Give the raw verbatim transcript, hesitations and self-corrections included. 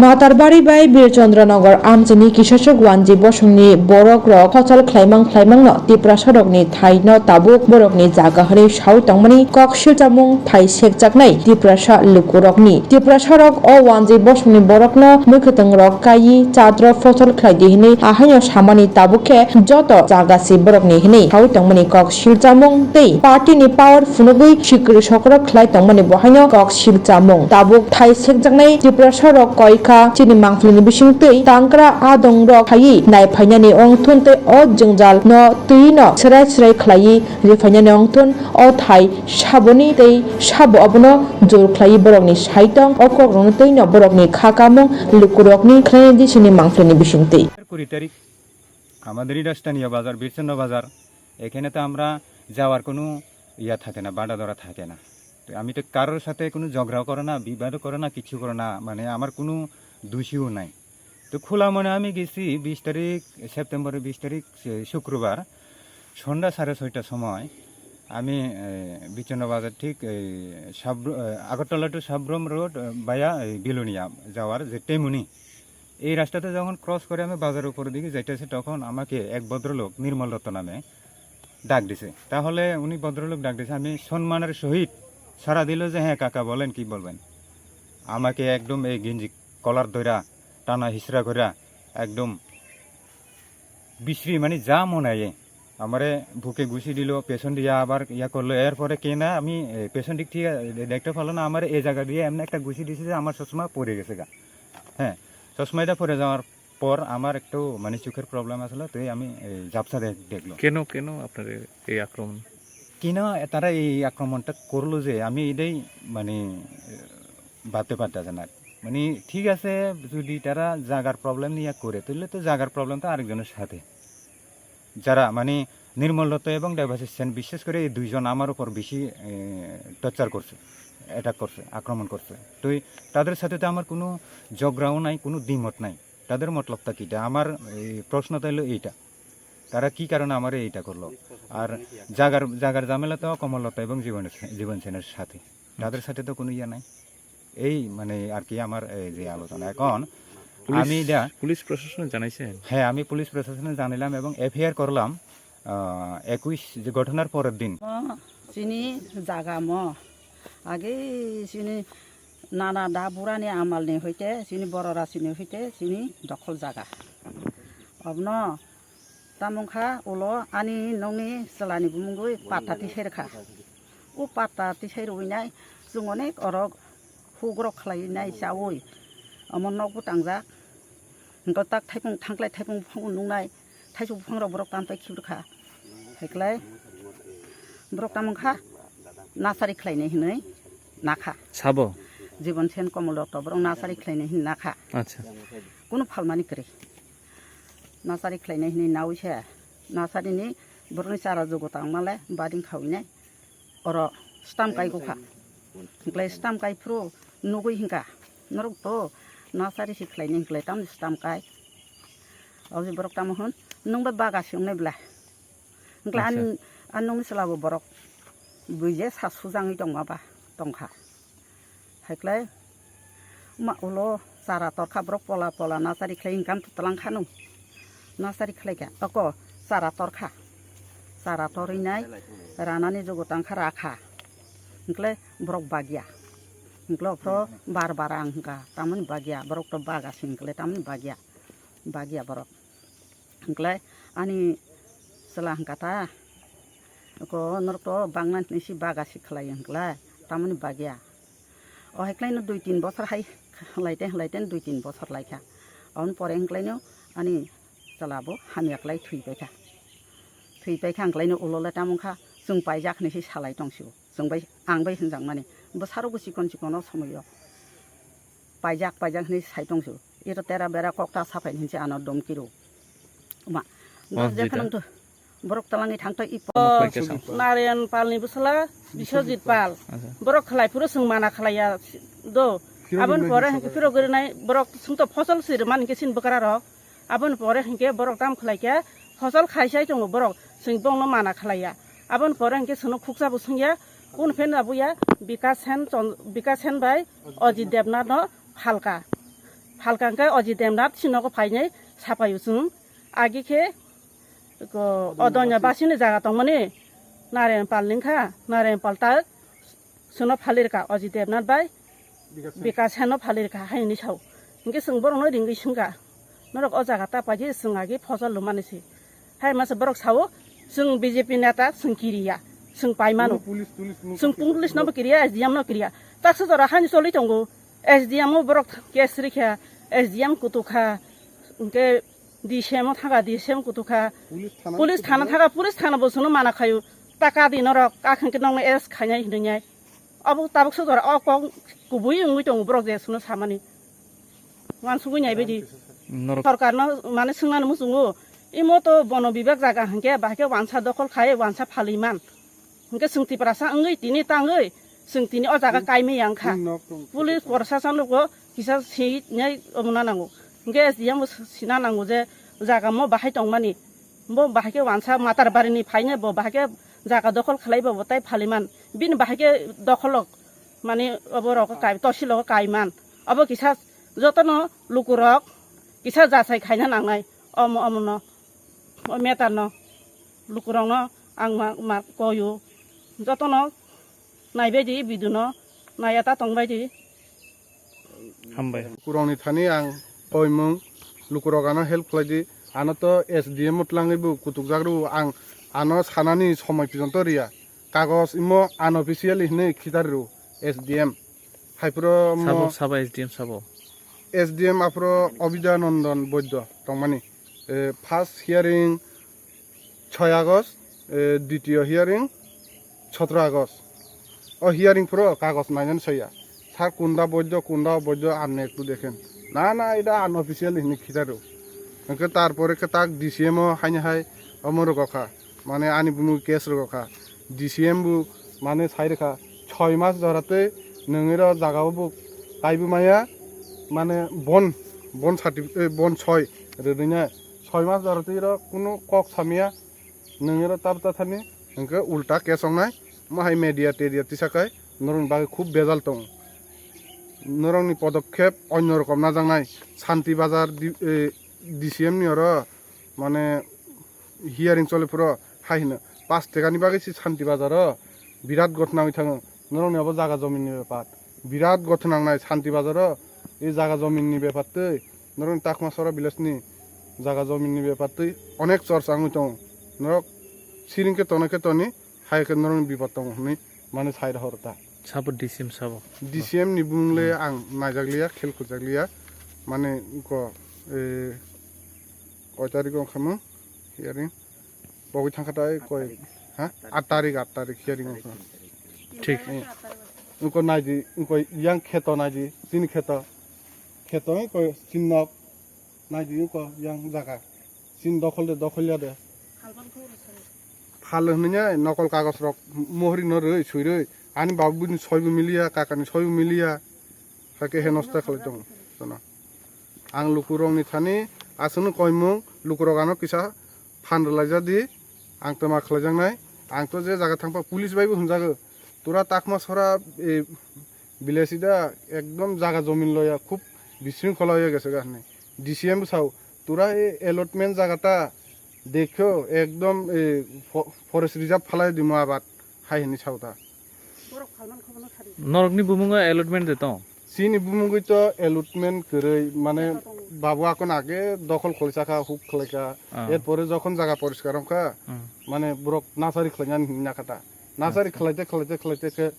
Matarbari bai Birchandranagar amchaini kisachwk wanji bosongni borokrok phosol khlaimang khlaimangno Tiprasarokni thaino tabuk borokni jaga hwnwi saui tongmani kok silchamung thai sekjaknai Tiprasa lukurokni. Tiprasarok o wanji bosongni borokno mwkhwtwngrok kaiwi chadro phosol khlaidi hwnwi ahaino samani tabuk khe joto jaga si borokni hwnwi saui tongmani kok silchamung tei party ni power phunugwi sikri sokrok khlai tongmani bo haino kok silchamung. Tabuk thai sekjaknai Tiprasa rok koi kha chini mangpili ni bising twi tangkra adong rok khaiwi nai phainani ongthun tei o jwngjal no twi no serai serai khlaiwi ri phainani ongthun o thai saboni tei sabo obono jor khlaiwi borok ni saitong o kok rok no twi no borok ni kha kamung luku rok ni khlainai di chini mangpili ni bising twi. কুড়ি তারিখ আমাদেরই স্থানীয় বাজার, বীরচন্দ্র বাজার। এখানে তো আমরা যাওয়ার কোনো ইয়া থাকে না, বাধা ধরা থাকে না। তো আমি তো কারোর সাথে কোনো ঝগড়াও করে না, বিবাদও করে না, কিছু করে না, মানে আমার কোনো দোষীও নাই। তো খোলা মনে আমি গেছি বিশ তারিখ, সেপ্টেম্বরের বিশ তারিখ, সে শুক্রবার সন্ধ্যা সাড়ে ছয়টার সময় আমি, এ, বিচন্দ্র বাজার ঠিক এই সাব্র-, এ, আগরতলা টু সাব্রম রোড, এ, ভায়া এই বিলোনিয়া যাওয়ার যে টেমুনি, এই রাস্তাতে যখন ক্রস করে আমি বাজারের উপরের দিকে যাইতেছি, তখন আমাকে এক ভদ্রলোক নির্মল দত্ত নামে ডাক দিছে। তাহলে উনি ভদ্রলোক ডাক দিছে, আমি সম্মানের সহিত সাড়া দিল যে, "হ্যাঁ কাকা, বলেন, কি বলবেন?" আমাকে একদম এই গেঞ্জি কলার ধইরা, টানা হিচড়া কইরা, একদম বিশ্রী, মানে যা মনে হয়, আমারে বুকে ঘুষি দিল, পেছন দিয়ে আবার ইয়া করলো। এরপরে কে না আমি, এ, পেছন দিক থেকে দেখতে পারলো না, আমার এই জায়গা দিয়ে এমন একটা ঘুষি দিছে যে আমার চশমা পড়ে গেছে গা। হ্যাঁ, চশমাটা পড়ে যাওয়ার পর আমার একটু মানে চোখের প্রবলেম আসলো, তো এই আমি, এই, ঝাপসা দেখ-, দেখলো। কেন, কেন আপনার এই আক্রমণ? কেন তারা এই আক্রমণটা করলো যে আমি এটাই মানে, এ, ভাবতে পারতেছে না। মানে ঠিক আছে, যদি তারা জাগার প্রবলেম নিয়ে করে, তাহলে তো জাগার প্রবলেম তো আরেকজনের সাথে। যারা মানে নির্মল দত্ত এবং দেবাশিস সেন, বিশেষ করে এই দুইজন আমার উপর বেশি, এ, টর্চার করছে, অ্যাটাক করছে, আক্রমণ করছে। তো এই তাদের সাথে তো আমার কোনো ঝগড়াও নাই, কোনো দ্বিমত নাই। তাদের মতলবটা কিটা? আমার এই প্রশ্নটা হলো এইটা, তারা কি কারণে আমার এইটা করলো? আর জাগার, জাগার ঝামেলা তো কমললতা এবং জীবন, জীবন সেনের সাথে, তাদের সাথে তো কোনো ইয়ে নাই। এই মানে আর কি আমার এই যে আলোচনা। এখন পুলিশ, আমি এটা পুলিশ প্রশাসনে জানাইছেন? হ্যাঁ, আমি পুলিশ প্রশাসনে জানাইলাম এবং এফআইআর করলাম, আহ, একুশ যে ঘটনার পরের দিন। Mo chini jaga mo age chini nana da burani amalni hoite chini bororasini hoite chini dokhol jaga. Obno tamung kha ulo ani nokni chwlani bumungwi patta tisai rwkha. O patta tisai rwinai chwng onek orok hugrok khlainai chaui omo nokbo tangjak. Hwnkhe tak thaipung thangklai thaipung buphango nuknai thaichuk buphangrok borok tamtai khibrwkha. Haiklai borok tamung kha nasari khlainai hinwi nakha. Sabo? Jibon Sen, Komol Dotto borok nasari khlainai hinwi nakha. Acha. Kunu phalmani kwrwi. Nasari khlainai hinwi naui se. Nasarini borokni chara jugo tangmale bading khawinai. Oro stamp kai gokha. Hwnkhlai stamp kai phuru nugui hwnkha. Norok to nasari si khlainai hwnkhlai tamni stamp kai. Obo borok tamo hwn, "Nwng bai baga si wngnai bwla?" Hwnkhlai an, Acha. An nokni chwla bo borok buije sa sujangwi tongma ba tongkha. Haiklai ma ulo chara torkha borok pola pola nasari khlai income to tlang khanu. Nasari khlai kha oko chara torkha. Chara torwi nai ranani jogo tangkha rakha. Hwnkhlai borok bagya. Hwnkhlai okho bar bar ang hwnkha tamoni bagya borok to baga sing hwnkhlai tamoni bagya. Bagya borok. Hwnkhlai ani chwla hwnkha ta, oko norok to bangna hinwi si baga si khlai hwnkhlai, tamoni bagya. O hai khlaino dui tin bosor hai khlai te, khlai te dui tin bosor lai kha. Aboni pore hwnkhlaino ani chwla bo hamya khlai thwi pai kha. Thwi pai kha hwnkhlaino ulo le tamo wngkha chwng paijak hinwi si salai tong sio. Chwng bai, ang bai hwnjakmani. Bwsarokbo chikon chikon o somoio paijak, paijak hinwi sai tong sio. Iro tera bera kok ta sapai hinse ano domkiro. Ma, O, jephano jeta. To borok talangwi thangto i po. Omo koi kesa. Narayan Palni bwsala Biswajit Pal. Acha. Borok khlai phuru chwng mana khlaiya do. Aboni pore hwnkhe phirogwi rwnai borok chwngto phosol swi rwmani khe chini bwkrarok. Aboni pore hwnkhe borok tam khlaikha, phosol khaisai tongo borok, chwng bongno mana khlaiya. Aboni pore hwnkhe chwngno khuksa bo swngya, kun phen abuya Bikas Sen, Chon-, Bikas Sen bai Ajit Debnath no phalka. Phalka hwnkhe Ajit Devnath si nogo phainai sapaio chwng. Agi khe ko Odonya basini jaga tongmani Narayan Pal wngkha, Narayan Pal ta chwngno phalirkha Ajit Devnath bai Bikas Sen. Bikas Senno phalirkha hai hinwi sao. Hwnkhe chwng borokno ringwi swngkha, "Norok o jaga ta paidi chwng agi phosol lumani se." Hai masa borok sao, "Chwng B J P neta, chwng kiriya, chwng paimano." Chwng police nobo kiriya, S D M no kiriya. Taksa jora haino choli tongo. S D M o borok case rikha, S D M kutukha, hwnkhe D C M o thangkha, D C M kutukha. Police thana thangkha, police thana bo chwngno mana khaio. Taka di norok, kak hwnkhe nokno arrest khainai hinwi nai. Obo tabuk sodor o kok kubui wngwi tongo borok je chwngno samani. Wansugwi nai baidi. Norok sorkarno mane swngnani muchungo. Imo to bono bibak jaga hwnkhe bahai khe wansa dokhol khai wansa phalwi man. Hwnkhe chwng Tiprasa wngwi tini tangwi chwng tini o jaga kaimaya wngkha. Police proshashan rokbo kisa sinai omo na nango. Hwnkhe S D M bo sina nango je jaga mo bahai tongmani. Bo bahai khe wansa Matar Barini phainai bo bahai khe jaga dokhol khlai bo tai phaliman. Bini bahai khe dokholo mani obo rok kai, tosil rok kaiman. Obo kisa jotono lukurok kisa jasai khaina nangnai. Omo, omono, o matter no lukurokno ang ma, ma koyo. Jotono naibaidi video no, naiya ta tongbaidi. Hambai. Lukurokni thani ang koimung, lukurok ano help khlaidi. Ano to S D M o tlangwi bo kutukjak rw ang ano sanani somoi pijonto riya. Kagos imo unofficially hinwi khitar rw S D M. Hai phuro mo sabo, sabo S D M sabo. S D M aphro Abhida Nandan Boiddo tongmani. Eh, first hearing ছয় August, eh, দ্বিতীয় hearing সতেরো August. O hearing phuro kagos nainani soya. Sir kunda Boiddo, kunda Boiddo, amne ektu dekhen. Na, na, eta unofficial hinwi khitaro. Hwnkhe tarpore khe tak D C M o haini hai omo rwgokha. Mane ani bumung case rwgokha. D C M bo mane sai rwkha. Choi mas joratwi nwng iro jaga o bo kaibo maya. Mane bon, bon certificate, eh, bon soi rwdwina. Choi mas joratwi iro kunu kok samya. Nwng iro tab ta thani hwnkhe ulta case wngnai. Mo hai media tedia tisa kai norokni bagwi khub bejal tongo. Norokni podokkhep onyo rokom najaknai. Santi Bazar di-, eh, D C M ni oro mane hearing chole phuro hai hino, "Pas tekani bagwi si Santi Bazar o birat gotna wngwi thango. Norokni obo jaga jomin ni bepar. Birat gotna wngnai Santi Bazar o, e jaga jomin ni bepar twi, norokni Takma Sora village ni jaga jomin ni bepar twi onek chorcha wngwi tongo. Norok siring khe tonwi khe toni, hai khe norokni bipod tongo," hwnwi mane sai rohor ta. Sabo D C M sabo. D C M ni bumung le ang naijakliya, khel khuljakliya. Mane ko, eh, koi tarik wngkha mo hearing? Pogwi thangkha tai koi, ha? Aat tarik, aat tarik hearing wngkha. Thik. Eh, wngko naidi, wngko yang kheto naidi, chini kheto. Kheto wngko chini nok. Naidi wngko yang jaga. Chini dokhol de, dokhol ya de. Phal hwnwi nai nokol kagos rok mohri no rwi, swi rwi. Ani babu ni soibo miliya, kaka ni soibo miliya. Hakhe henosta khlai tongo. Jono. Ang lukurokni thani aswkno koimung, lukurok ano kisa phan rwlaijak di. Ang twma khlaijaknai. Ang to je jaga thangpa police bai bo hwnjago. Tura Takma Sora, eh, village ida ekdom jaga jomin loya, khub bisringkhola oya gese ga hwnwi. D C M bo sao, "Tura e allotment jaga ta dekho, ekdom, eh, fo-, forest reserve phalai dimo abad," hai hwnwi sao ta. Norokni bumungo allotment de tong? Chini bumungwi to allotment kwrwi, mane, babu akon age dokhol khwlaisa kha, huk khlaikha. Ah. Erpore jokhon jaga poriskar wngkha, hmm, mane, borok nasari khlainani hinwi nakha ta. Nasari, acha, khlaite, khlaite, khlaite khe